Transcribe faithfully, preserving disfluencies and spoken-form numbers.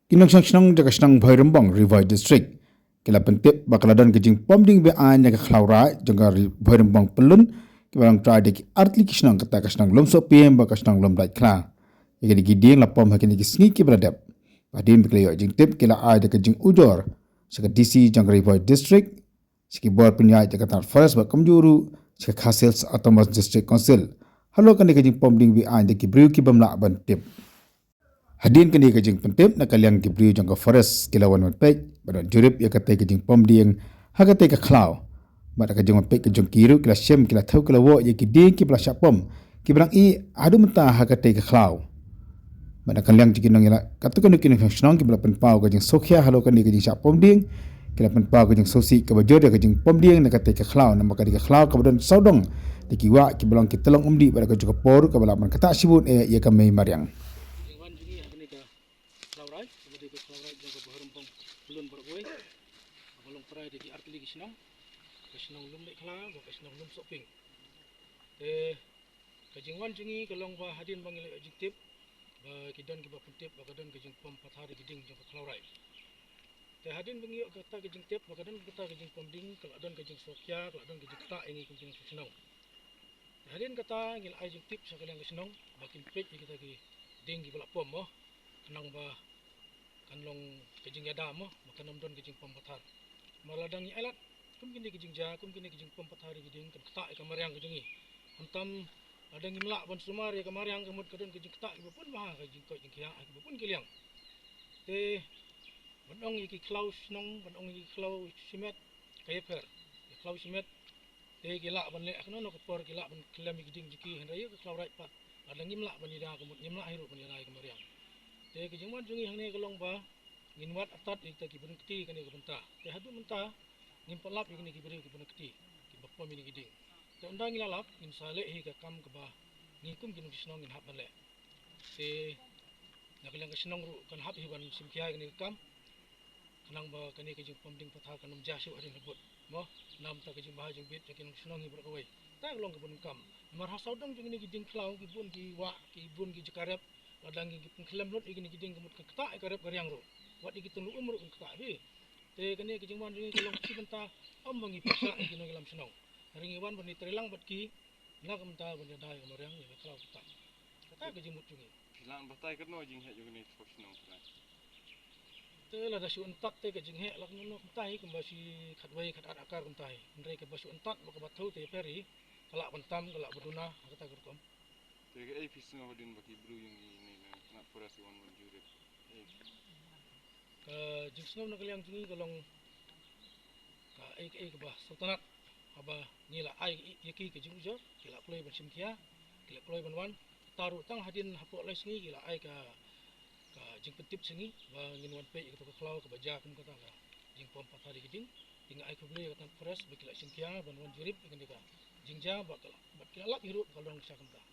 Ki nongshong shnong jong ka shnong Bhoirymbong, Ri Bhoi District, ki la pyntip ba ka la don ka jingpom ding be-aiñ na ka khlaw raij jong ka Ri Bhoirymbong Pyllun, kiba long trai da ki artylli ki shnong, kata ka shnong Lumsohping bad ka shnong Lumdaitkhla. Ïa kine ki dieng la pom ha kine ki sngi kiba la dep. Hadien ba ki la ïoh jingtip, ki la ai da ka jingujor sha ka D C jong ka Ri Bhoi District, sha ki bor pynïaid jong ka tnat Forest bad kumjuh ruh sha ka Khasi Hills Autonomous District Council halor kane ka jingpom ding be-aiñ da ki briew ki bym lah ban tip. Hadien kane ka jingpyntip, na ka liang ki briew jong ka Forest ki la wan ban peit bad ban jurip ïa katei ka jingpom dieng ha katei ka khlaw. Bad ka jingwan peit ka jong ki ruh, ki la shem, ki la thew, ki la wad ïa ki dieng kiba la shah pom, kiba dang ïeh haduh mynta ha katei ka khlaw. Bad na ka liang jong ki nongïalam, katto katne ki nongshong shnong kiba la pynpaw ka jingsngewkhia halor kane ka jingshah pom dieng, ki la pynpaw ka jingsngewsih kaba jur ïa ka jingpom dieng na katei ka khlaw, namar ka dei ka khlaw kaba don sawdong da ki wah kiba long ki tyllong umdih, bad ka jong ka por kaba lah ban ktah shibun eh ïa ka mei mariang. Jingwan jong ngi ha kane ka khlaw raij, kaba dei ka khlaw raij jong ka Bhoirymbong Pyllun baroh kawei, kaba long trai da ki artylli ki shnong, ka shnong Lumdaitkhla bad ka shnong Lumsohping. Te ka jingwan jong ngi ka long ba hadien ba ngi la ïoh jingtip ba ki don kiba pyntip ba ka don ka jingpom pathar ïa ki dieng jong ka khlaw raij. Te hadien ba ngi ïoh kata ka jingtip ba ka don kata ka jingpom dieng, ka la don ka jingsngewkhia, ka la don ka jingktah ïa ngi kum ki nongshong shnong. Te hadien kata ngi la ai jingtip sha ka liang ka shnong ba kin peit ïa kita ki dieng kiba la pom mo, khnang ba kan long ka jingïada mo, ba kan ym don ka jingpom pathar. Namar lada ngi ailad kum kine ki jingjia, kum kine ki jingpom pathar ïa ki dieng, kan ktah ïa ka mariang ka jong ngi. Khamtam lada ngim lah ban sumar ïa ka mariang, ka mut ka don ka jingktah kiba bun bha, ka jingkoit jingkhiah kiba bun ki liang. Te ban ong ïa ki khlaw shnong, ban ong ïa ki khlaw shimet, ka ïapher. Ki khlaw shimet te ki lah ban leh ha kano kano ka por, ki lah ban khlem ïa ki dieng jong ki, hynrei ïa ka khlaw raij pat, lada ngim lah ban ïada, ka mut ngim lah hi ruh ban ïada ïa ka mariang. Te ka jingwan jong ngi hangne ka long ba ngin wad artat ïa kita ki bun kti kane ka bynta. Te haduh mynta ngim pat lap ïa kine ki briew ki bun kti kiba pom ïa kine ki dieng. Te ynda ngi la lap, ngin sa leh hi ka kam kaba ngi kum ki nongshong shnong ngin hap ban leh. Te na ka liang ka shnong ruh kan hap hi ban shim khia ïa kane ka kam, khnang ba kane ka jingpom dieng pathar kan ym jia shuh hadien ka bud mo. Namar ta ka jingbha jingbit jong ki nongshong shnong hi baroh kawei, ta ka long ka bun kam. Namar ha sawdong jong kine ki dieng khlaw, ki bun ki wah, ki bun ki jaka rep. Lada ngi pynkhlem lut ïa kine ki dieng, ka mut kan ktah ïa ka rep ka riang ruh, wat ïa ki tyllong um ruh kan ktah hi. Te kane ka jingwan jong ngi ka long shi bynta, ym ba ngi pyrshah ïa ki nongïalam shnong, hynrei ngi wan ban ïatreilang bad ki na ka bynta ban ïada ïa ka mariang, ïa ka khlaw kata. Kata ka jingmut jong ngi. Phi lah ban batai katno jingheh jong kane ka shnong trai? Te lada shu yntat te ka jingheh lah kumno kumta hi, kumba shi khatwei khatar akar kumta hi. Hynrei kaba shu yntat bad kaba thew te ïapher hi, ka lah ban tam, ka lah ban duna ha kata ka rukom. Te kaei phi sngew hadien ba ki briew jong ngi ne na tnat Forest ki wan ban jurip? Ei. Ka jingsngew na ka liang jong ngi ka long kaei kaei kaba sngewtynnat, haba ngi la ai ïa ki ka jingujor, ki la kloi ban shim khia, ki la kloi ban wan. Kata ruh tang hadien hapoh lai sngi ki la ai ka, ka jingpyntip sha ngi ba ngin wan peit ïa kato ka khlaw kaba jia kum kata ka jingpom pathar ïa ki dieng. Te nga ai khublei ïa ka tnat Forest ba ki la shim khia ban wan jurip ïa kane ka jingjia, bad ka la, bad ki la lap hi ruh ba ka long sha kumta.